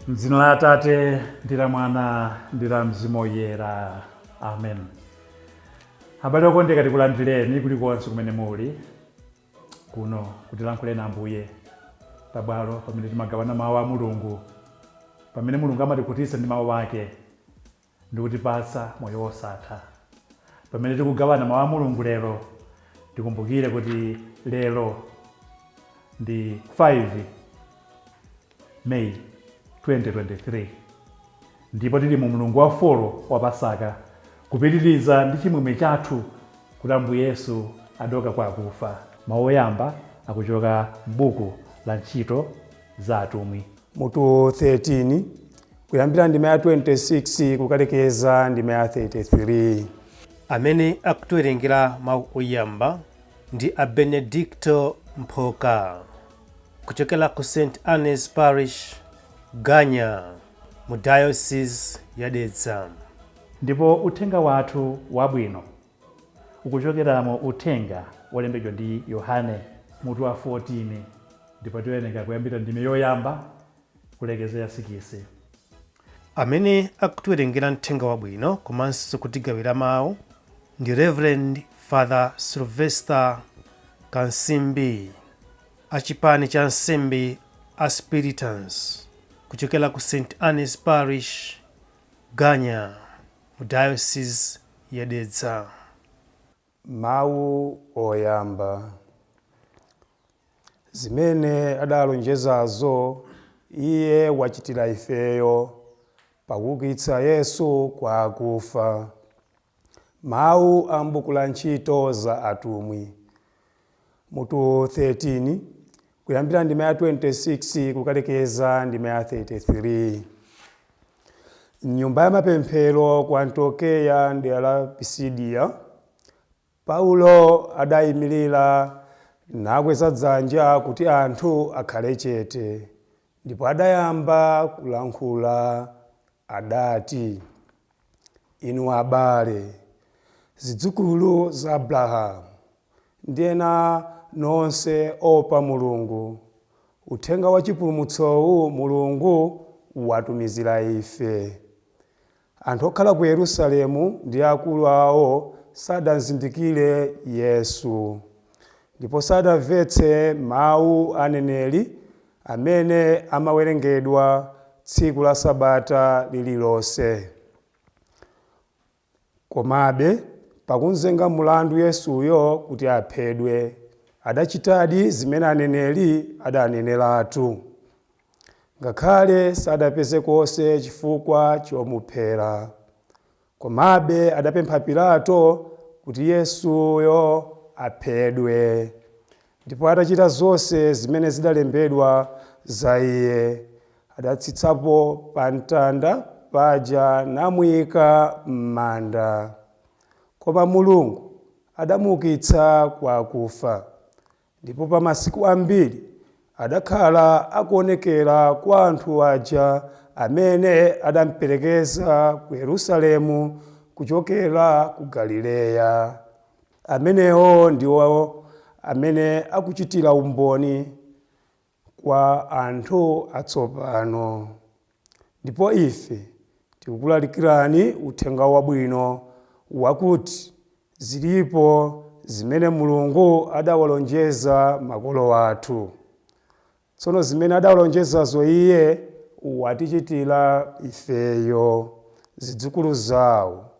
M'dzina la Atate ndi la Mwana ndi la Mzimu Woyera, amen. Abale okondeka, tikulandireni kulikonse kumene muli kuno kuti Tilankhule Ambuye, pabwalo pamene timagawana mawu a Mulungu, pamene Mulungu amatikhutitsa ndi mawu ake ndi kutipatsa moyo wosatha. Pamene tikugawana mawu a Mulungu lero, tikumbukire kuti lero ndi 5 May 2023 ndipo tili mu mlungu wa 4 wa Pasaka, kupitiriza ndi chimwemwe chathu kuti Ambuye Yesu adauka kwa akufa. Mawu oyamba akuchoka m'buku la Ntchito za Atumwi. Mutu 13, kuyambira ndime ya 26 kukalekeza ndime ya 33. Amene akutiwerengera mawu oyamba ndi a Benedicto Mphoka kuchokera ku St Anne's Parish, Ganya, mu Diocese ya Dedza. Ndipo uthenga wathu wabwino ukuchokera mu Uthenga wolembedwa ndi Yohane mutu wa 14, ndipo tiwerenga kuyambira ndime yoyamba kulekeza ya 6. Amene akutiwerengera mthenga wabwino komanso kutigawira mawu ndi Reverend Father Sylvester Kansimbi a chipani cha ansembe a Spiritans kuchokera ku St Anne's Parish, Ganya, mu Diocese ya Dedza. Mawu oyamba. Zimene adalonjezazo, Iye wachitira ifeyo, pakuukitsa Yesu kwa akufa. Mawu a m'buku la Ntchito za Atumwi, mutu 13, kuyambira ndime ya 26 kukalekeza ndime ya 33. M'nyumba ya mapemphero ku Antiokeya m'dera la Pisidiya, Paulo adaimirira nakweza dzanja kuti anthu akhale chete, ndipo adayamba kulankhula. Adati, Inu abale, zidzukulu za Abrahamu, ndi ena nonse oopa Mulungu, uthenga wa chipulumutsowu Mulungu watumizira ife. Anthu okhala ku Yerusalemu ndi akulu ao sadamzindikire Yesu, ndipo sadamvetse mau a aneneri amene amawerengedwa tsiku la Sabata lililonse. Komabe pakumzenga mlandu Yesuyo kuti aphedwe, adachitadi zimene aneneri adaneneratu. Ngakhale sadapeze konse chifukwa chomuphera. Komabe adapempha Pilato kuti Yesuyo aphedwe. Ndipo atachita zonse zimene zidalembedwa za Iye, adatsitsapo pa mtanda paja namuika m'manda. Koma Mulungu adamuukitsa kwa akufa, Ndipo pa masiku ambiri adakhala akuonekera kwa anthu aja amene adamperekeza ku Yerusalemu kuchokera ku Galileya. Amenewo ndiwo amene akuchitira umboni kwa anthu atsopano. Ndipo ife tikukulalikirani uthenga wabwino wakuti zilipo zimene Mulungu adawalonjeza makolo athu. Tsono zimene adawalonjezazo Iye watichitira ifeyo, zidzukulu zao,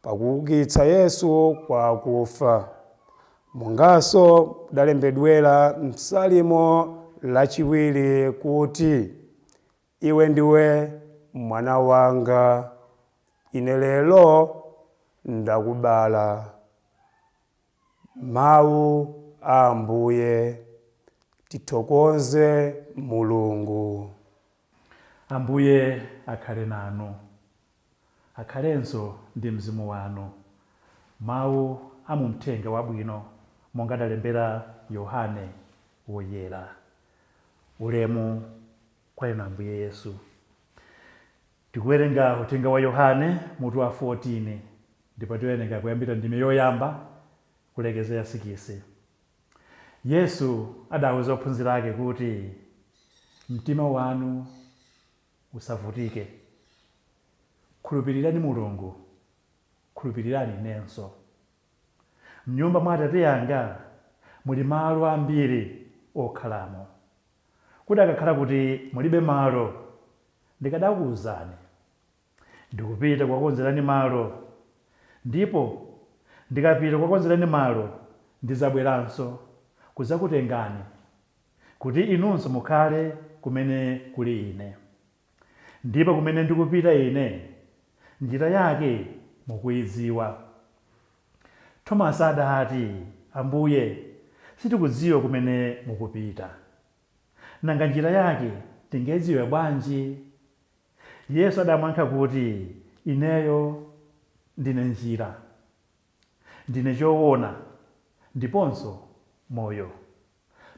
pakuukitsa Yesu kwa akufa, monganso mudalembedwera m'Salimo lachiwiri kuti, Iwe ndiwe mwana wanga, Ine lero ndakubala. Mawu a Ambuye. Tithokoze Mulungu. Ambuye. Ambuye akhale nanu, akhalenso ndi mzimu wanu. Mawu a mu Mthenga Wabwino monga adalembera Yohane Woyera. Ulemu kwa inu Ambuye Yesu. Tikuwerenga Uthenga wa Yohane mutu wa 14, ndipo tiwerenga kuyambira ndime yoyamba kulekeza ya 6. Yesu adawuza ophunzira ake kuti, "Mtima wanu usavutike. Khulupirirani Mulungu, khulupirirani inenso. Mnyumba mwa Atate anga muli malo ambiri okhalamo. Kuti akakhala kuti mulibe malo, ndikadakuwuzani. Ndikupita kukakonzerani malo. Ndipo ndikapita kukakonzerani malo, ndizabweranso kudzakutengani, kuti inunso mukhale kumene kuli Ine. Ndipo kumene ndikupita Ine, njira yake mukuidziwa." Tomasi adati, "Ambuye, sitikudziwa kumene mukupita. Nanga njira yake tingayidziwe bwanji?" Yesu adamuyankha kuti, "Ineyo ndine njira, ndine choona, ndiponso moyo.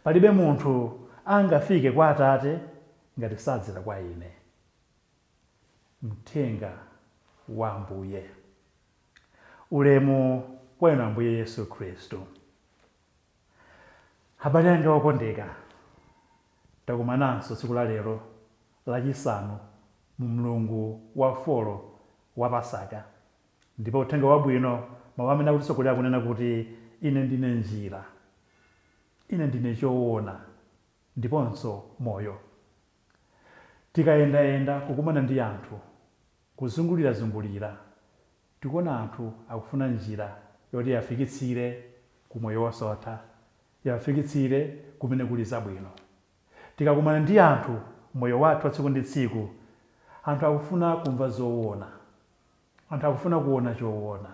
Palibe munthu angafike kwa Atate ngati sadzera kwa Ine." Mthenga wa Ambuye. Ulemu kwa inu Ambuye Yesu Khristu. Abale anga okondeka, takumananso tsiku la lero Lachisanu mu mlungu wa folo wa Pasaka. Ndipo Uthenga Wabwino, mawu amene akutitsogolera akunena kuti, "Ine ndine njira, Ine ndine choona, ndiponso moyo." Tikayendayenda kukumana ndi anthu, kuzungulirazungulira, tikuona anthu akufuna njira yoti iwafikitsire ku moyo wosatha, iwafikitsire kumene kuli zabwino. Tikakumana ndi anthu moyo wathu wa tsiku ndi tsiku, anthu akufuna kumva zowona, anthu akufuna kuona chowona,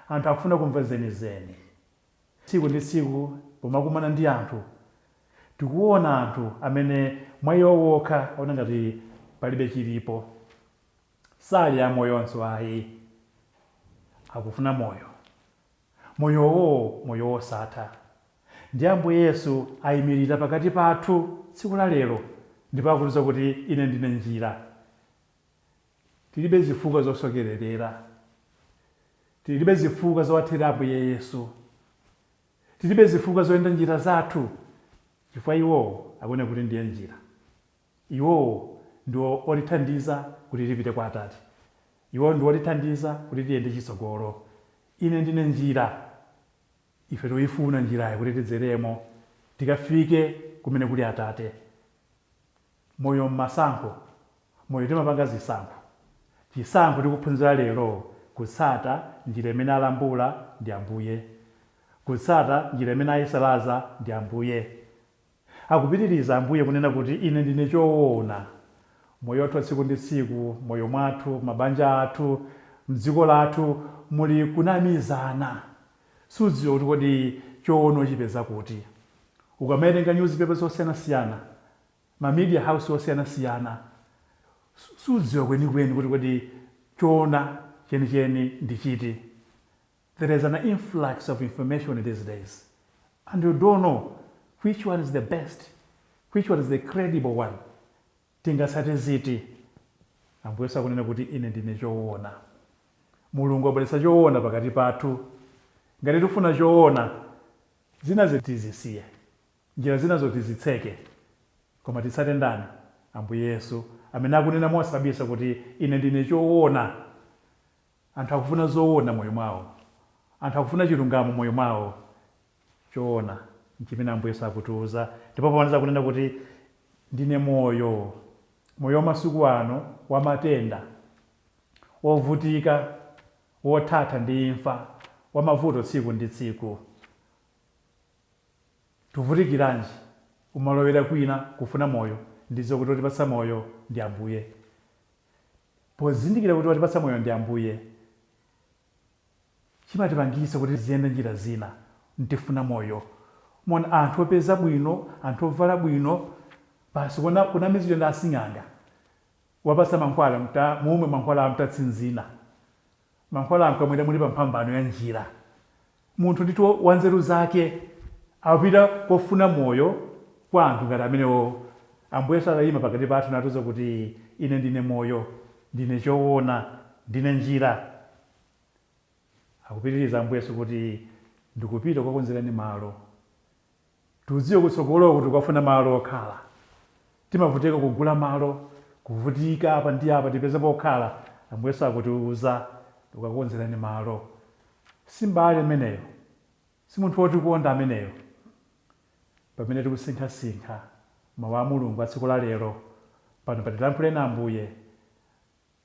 anthu akufuna kumva zenizeni. Tsiku ndi tsiku pomakumana ndi anthu, tikuona anthu amene mwa iwo wokha aona ngati palibe chilipo, sali amoyonso ayi, akufuna moyo. Moyowo, moyo wosatha. Ndiye Ambuye Yesu ayimirira pakati pathu tsiku la lero ndipo akutiuza kuti, "Ine ndine njira." Tilibe zifukwa zosokererera. Tilibe zifukwa zowathera Ambuye Yesu. Tilibe zifukwa zoyenda njira zathu, chifukwa iwowo akuoneka kuti ndiye njira. Iwowo ndiwo otithandiza kuti tipite kwa Atate. Iwowo ndiwo otithandiza kuti tiyende chitsogolo. "Ine ndine njira." Ife toyifuna njirayo kuti tidzeremo tikafike kumene kuli Atate. Moyo mmasankho, moyo timapanga zisankho. Chisankho tikuphunzira lero, kutsata njira imene alambula ndi Ambuye. Kutsata njira imene ayisalaza ndi Ambuye. Akupitiriza Ambuye kunena kuti, "Ine ndine choona." Moyo wathu wa tsiku ndi tsiku, moyo mwathu, mabanja athu, mdziko lathu muli kunamizana. Sudziwa kuti kodi choona uchipeza kuti. Ukamawerenga newspaper zosiyanasiyana, ma media house osiyanasiyana, sudziwa kwenikweni kuti kodi choona chenicheni ndi chiti. There is an influx of information these days, and you don't know which one is the best, which one is the credible one. Tingatsate ziti? Ambuye Yesu akunena kuti, "Ine ndine choona." Mulungu wabweretsa choona pakati pathu. Ngati tifuna choona, zinazi tizisiye, njira zinazo tizitseke, koma titsate ndani? Ambuye Yesu, amene akunena mosabisa kuti, "Ine ndine choona." Anthu akufuna zoona moyo mwawo. Anthu akufuna chilungamo moyo mwawo. Choona nchimene Ambuye Yesu akutiuza. Ndipo pomaliza akunena kuti, "Ndine moyo." Moyo wa masiku ano wa matenda, wovutika, wothatha ndi imfa, wa mavuto tsiku ndi tsiku. Tuvutikiranji umalowera kwina kufuna moyo, ndidziwa kuti wotipatsa moyo ndi Ambuye. Pozindikira kuti watipatsa moyo ndi Ambuye, chimatipangitsa kuti tiziyenda njira zina ntifuna moyo. Mona anthu opeza bwino, anthu ovala bwino, basi kunamizidwa ndi asing'anga. Wapatsa mankhwala mumwe mankhwala mutatsinzina, mankhwala amkamwera muli pa mphambano ya njira. Munthu ndithu wanzeru zake akupita kofuna moyo kwa anthu ngati amenewo. Ambuye Yesu atayima pakati pathu natiuza kuti ine ndine moyo, ndine choona, ndine njira. Akupitiriza Ambuye Yesu kuti ndikupita kukakonzerani malo. Tudziwe kutsogoloko kuti ukafuna malo okhala. Timavutika kugula malo, kuvutika apa ndi apa tipeze pokhala. Ambuye Yesu akutiuza ndikukakonzerani malo. Si mbale ameneyo, si munthu wotikonda ameneyo. Pamene tikusinkhasinkha mawu a Mulungu a tsiku la lero, pano patilankhuleni Ambuye,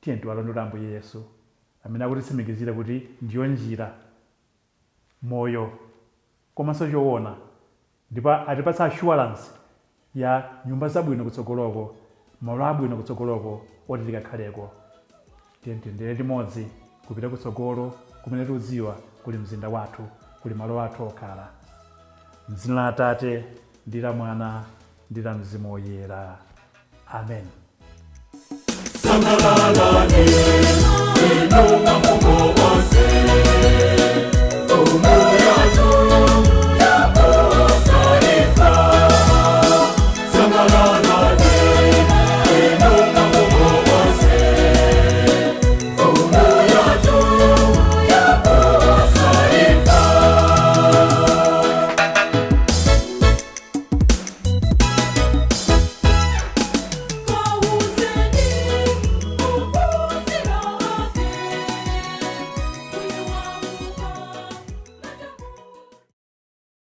tiye tiwalondole Ambuye Yesu amene akutitsimikizira kuti ndiyo njira, moyo komanso choona, ndipo atipatsa assurance ya nyumba zabwino kutsogoloko, malo abwino kutsogoloko oti tikakhaleko. Tiye tiyendere limodzi kupita kutsogolo kumene tikudziwa kuli mzinda wathu, kuli malo athu okhala. M'dzina la Atate ndi la Mwana ndi la Mzimu Woyera. Amen. Sangalalani, inu mafumu.